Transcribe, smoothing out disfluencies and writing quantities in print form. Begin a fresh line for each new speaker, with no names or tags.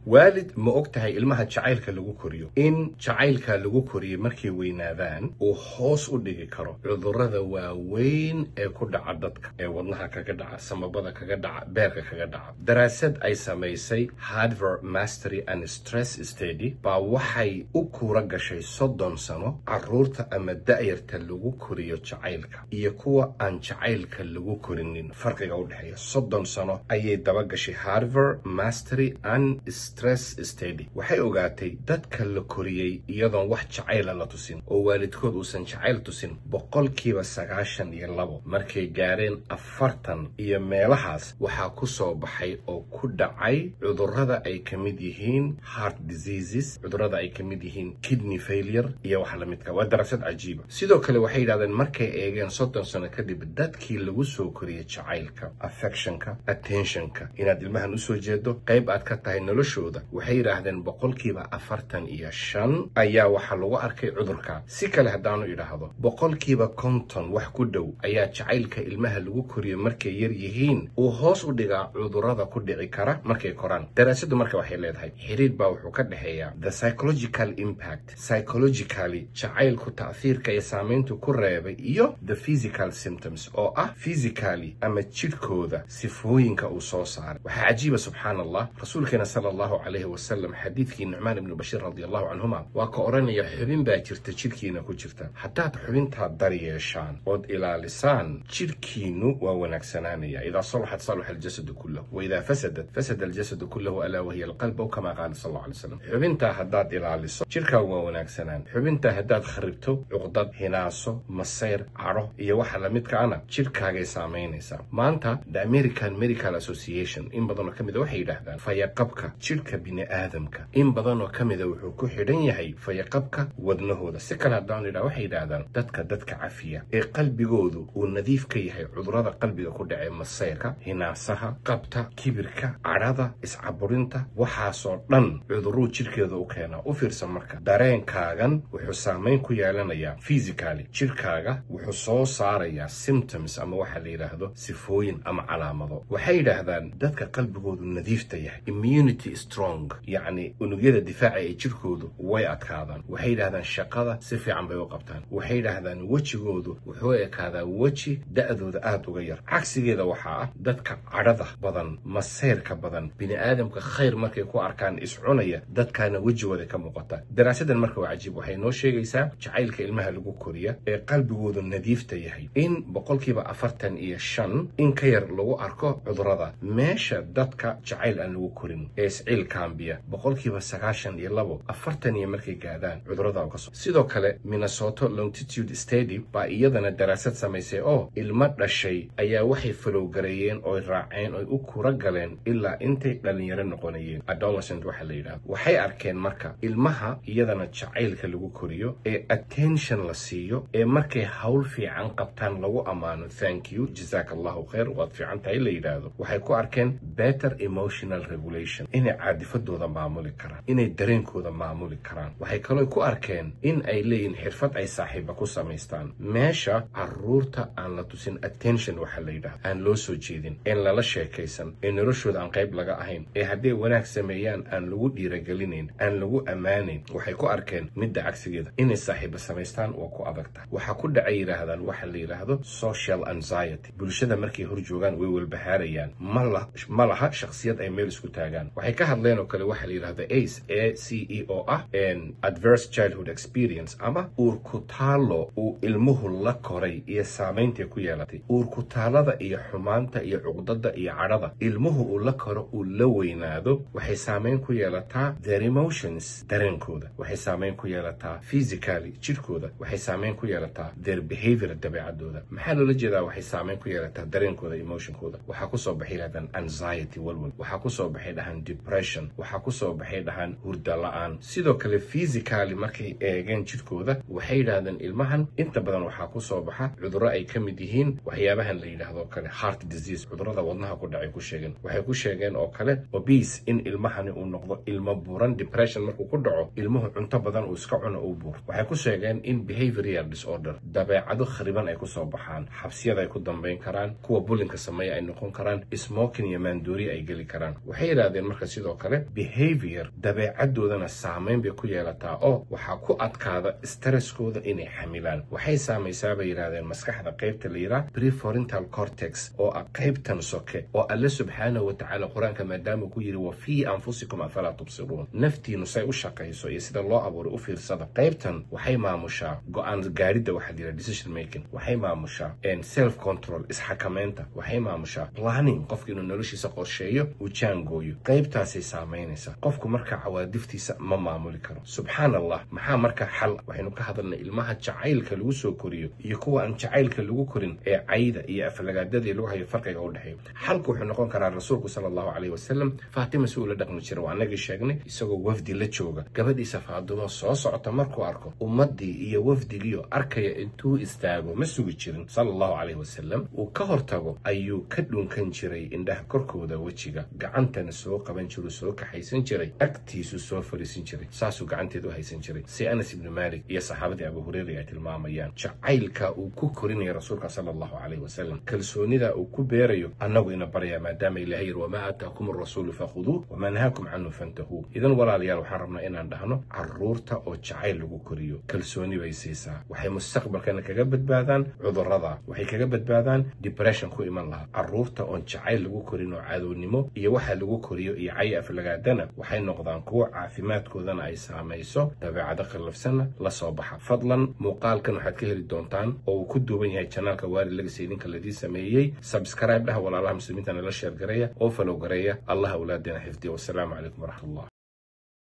Waalid, ma og tahay ilmaha jacaylka lagu koriyo, in jacaylka lagu koriyo markay weynaadaan uu hoos u dhigi karo cudurrada waaweyn ee ku dhaca dadka, ee wadnaha kaga dhaca, samabada kaga dhaca, beerka kaga dhaca? Daraasad ay samaysay Harvard Mastery and Stress Study baa waxay u kuura gashay 30 sano carruurta ama da'yarta lagu koriyo jacaylka iyo kuwa aan jacaylka lagu korinin, farqiga u dhexeeya. 30 sano ayay daba gashay Harvard Mastery and Stress Study. Waxay ogaatay dadka la koriyey iyadoon wax jacayla la tusin oo waalidkood uusan jacayl tusin, 92% markay gaareen 40 iyo meelahaas waxaa ku soo baxay oo ku dhacay cudurrada ay ka mid yihiin heart diseases, cudurrada ay ka mid yihiin kidney failure iyo wax la midka. Waa daraasad cajiiba. Sidoo kale waxay yidhahdeen, markay eegeen 30 sano kadib dadkii lagu soo koriyey jacaylka, affectionka, attentionka, inaad ilmahan usoo jeedo, qayb aad ka tahay noloshooda, waxay yidhaahdeen 45% ayaa waxaa lagu arkay cudurka. Si kale haddaanu idhaahdo, 50% wax ku dhow ayaa jacaylka ilmaha lagu koriyo markay yar yihiin uu hoos u dhigaa cudurrada ku dhici kara markay koraan. Daraasaddu marka waxay leedahay xiriir baa wuxuu ka dhexeeyaa the psychological impact, psychologically jacaylku ta'hiirka iyo saamayntu ku reebay, iyo the physical symptoms oo ah physically ama jidhkooda sifooyinka uu soo saaray. Waxaa cajiiba, subxaan Allah, rasuulkeena sala Allahu calayhi wasalam, xadiidkii Nucmaan ibnu Bashiir radi Allahu canhuma, waa ka odhanaya: "Xubin baa jirta jidhkiina ku jirta, haddaad xubintaa daryeeshaan ood ilaalisaan, jidhkiinu waa wanaagsanaanaya. إذا صلحت صلح الجسد كله وإذا فسدت فسد الجسد كله، ألا وهي القلب"، أو كما قال صلى الله عليه وسلم. Xubintaa haddaad ilaaliso, jidhkaagu waa wanaagsanaan. Xubintaa haddaad kharibto, cuqdad, hinaaso, masayr, cadho iyo waxa lamidka ana, jidhkaagay saamaynaysaa. Maanta the American Medical Association in badanoo ka mida waxay yidhaahdaan fayaqabka jidhka bini aadamka in badanoo ka mida wuxuu ku xidhan yahay fayaqabka wadnahooda. Si kale haddaan idhaha, waxay yidhaahdaan dadka cafiya ee qalbigoodu uu nadiif ka yahay cudurrada qalbiga ku dhacay, masayrka, hinaasaha, qabta, kibirka, cadhada, iscaburinta, waxaasoo dhan cudurruu jidhkeeda u keenaa. U fiirsan marka, dareenkaagan wuxuu saamayn ku yeelanayaa physically jidhkaaga, wuxuu soo saarayaa symptoms ama waxa la yidhaahdo sifooyin ama calaamado. Waxay yidhaahdaan dadka qalbigoodu nadiifta yahay, immunity strong, yacni unugyada difaaca ee jidhkoodu way adkaadaan. Waxay yidhahdaan shaqada si fiican bay u qabtaan. Waxay yidhaahdaan wejigoodu wuxuu ekaadaa weji da'dooda aad uga yar. Cagsigeeda waxaa ah dadka cadhada badan, masayrka badan, bini aadamka khayr markay ku arkaan iscunaya, dadkaana wejigooda ka muuqata. Daraasadan marka waa cajiib. Waxay noo sheegaysaa jacaylka ilmaha lagu koriya ee qalbigoodu nadiifta yahay in 45% in ka yar lagu arko cudurrada, meesha dadka jacayl aan lagu korin ee isciil kaambiya 92% 40 iyo markay gaadhaan cudurrada kaso. Sidoo kale Minnesota Longitude Study baa iyadana daraasad samaysay oo ilmo dhashay ayaa waxay follow gareeyeen oy raaceen oy u kura galeen ilaa intay dhalinyaro noqonayeen, adolescent waxa la yidhahdo. Waxay arkeen marka ilmaha iyadana jacaylka lagu koriyo ee attention la siiyo, ee markay hawl fiican qabtaan lagu ammaano, "Thank you, jazaak Allahu khayr, waad fiican tahay," la yidhaahdo, waxay ku arkeen better emotional regulation, inay caadifadooda maamuli karaan, inay dareenkooda maamuli karaan. Waxay kaloo ku arkeen in ay leeyihin xirfad ay saaxiiba ku samaystaan, meesha caruurta aan la tusin attention waxa la yidhahdo, aan loo soo jeedin, een lala sheekaysan, ee noloshooda aan qayb laga ahayn, ee hadday wanaag sameeyaan aan lagu dhiiragelinayn, aan lagu ammaanayn, waxay ku arkeen midda cagsigeeda, inay saaxiiba samaystaan waa ku adag tahay. Waxaa ku dhacay, yidhaahdaan, waxa la yidhaahdo social anxiety. Bulshada markay hor joogaan way walbahaarayaan, ma laha shakhsiyad ay meel isku taagaan. Waxay ka hadleen oo kale waxa la yidhahdo ACE, ACE, oo ah adverse childhood experience ama uurkutaalo uu ilmuhu la koray iyo saameyntay ku yeelatay. Uurkutaalada iyo xumaanta iyo cuqdada iyo cadhada ilmuhu uu la koro, uu la weynaado, waxay saameyn ku yeelataa their emotions, dareenkooda. Waxay saameyn ku yeelataa physically jidhkooda. Waxay saameyn ku yeelataa their behavior, dabeecadooda. Maxaa loola jeedaa waxay saameyn ku yeelataa dareenkooda, emotionkooda? Waxaa kusoo baxay, yidhahdaan, anxiety, walwal. Waxaa kusoo baxay, dhahaan, depression. Waxaa kusoo baxay, dhahaan, hurda la-aan. Sidoo kale physically markay eegeen jidhkooda, waxay yidhaahdeen ilmahan inta badan waxaa kusoo baxa cudurro ay ka mid yihiin waxyaabahan la yidhaahdo kale heart disease, cudurrada wadnaha ku dhacay ku sheegeen. Waxay ku sheegeen oo kale obese, in ilmahani uu noqdo ilmo buuran. Depression markuu ku dhaco ilmuhu, cunto badan uu iska cuno, uu buurto. Waxay ku sheegeen in behavioral disorder, dabeecado khariban ay kusoo baxaan, xabsiyada ay ku dambayn karaan, kuwa bullyingka sameeya ay noqon karaan, smoking iyo maandoori ay geli karaan. Waxay yidhahdeen marka sidoo kale behavior, dabeecadoodana saameyn bay ku yeelataa, oo waxaa ku adkaada stresskooda inay xamilaan. Waxay saamaysaa, bay yidhahdeen, maskaxda qaybta la yidhaha prefrontal cortex, oo ah qaybtan soke oo Alle subxaanahu watacaala Qur-aanka maadaama ku yidhi: "وفي أنفسكم أفلا تبصرون", naftiinu say u shaqayso iyo sida loo abuuray u fiirsada. Qaybtan waxay maamushaa go-aan gaaridda, waxaa la yidhaha decision making, waxay maamushaa self control, isxakameynta, waxay maamushaa planning, qofka inuu noloshiisa qorsheeyo, uu jaangooyo. Qaybtaasay saamaynaysaa. Qofku marka cawaadiftiisa ma maamuli karo. Subxaan Allah. Maxaa marka xal? Waxaynu ka hadalnay ilmaha jacaylka lagu soo koriyo iyo kuwa aan jacaylka lagu korin ee cayda iyo aflagaadadii lagu hayo, farqiga u dhexeeyo. Xalku wuxuu noqon karaa Rasuulku sala Allahu calayhi wasalam Faatima si uu la dhaqmi jiray waa anagii sheegnay. Isagoo wafdi la jooga, gabadhiisa Faadumo soo socota markuu arko, ummaddii iyo wafdigiio arkaya, intuu istaago ma sugi jirin sala Allahu calayhi wasalam, uu ka hortago ayuu ka dhunkan jiray indhaha korkooda, wejiga, gacantana soo qaban jiru, soo kaxaysan jiray, agtiisu soo fariisin jiray, saasuu gacanteeda u haysan jiray, si Anas ibnu Maalik iyo saxaabadii Abu Hureyra ay tilmaamayaan. Jacaylka uu ku korinayo Rasuulka sala Allahu calayhi wasalam, kalsoonida uu ku beerayo, annagu ina baraya, maadaama Ilahay yiri: "وما آتاكم الرسول فخذوه وما نهاكم عنه فانتهوا". Idan walaalayaal, waxaan rabnaa inaan dhahno caruurta oo jacayl lagu koriyo kalsooni bay siisaa. Waxay mustaqbalkana kaga badbaadaan cudurrada, waxay kaga badbaadaan depression ku iman lahaa. Caruurta oon jacayl lagu korin oo cadownimo iyo waxa lagu koriyo iyo cay aflagaadana, waxay noqdaan kuwo caafimaadkoodana ay saamayso, dabeecado qallafsanna la soo baxa. Fadlan muuqaalkan waxaad ka heli doontaan oo uu ku duuban yahay channelka Waari Lagasa, idinka ladii sameeyey. Subscribe dhaha, walaalaha muslimiintana la share gareeya oo follow gareeya. Allah awlaadina xifdiya. Wasalaamu calaykum waraxmat Allah.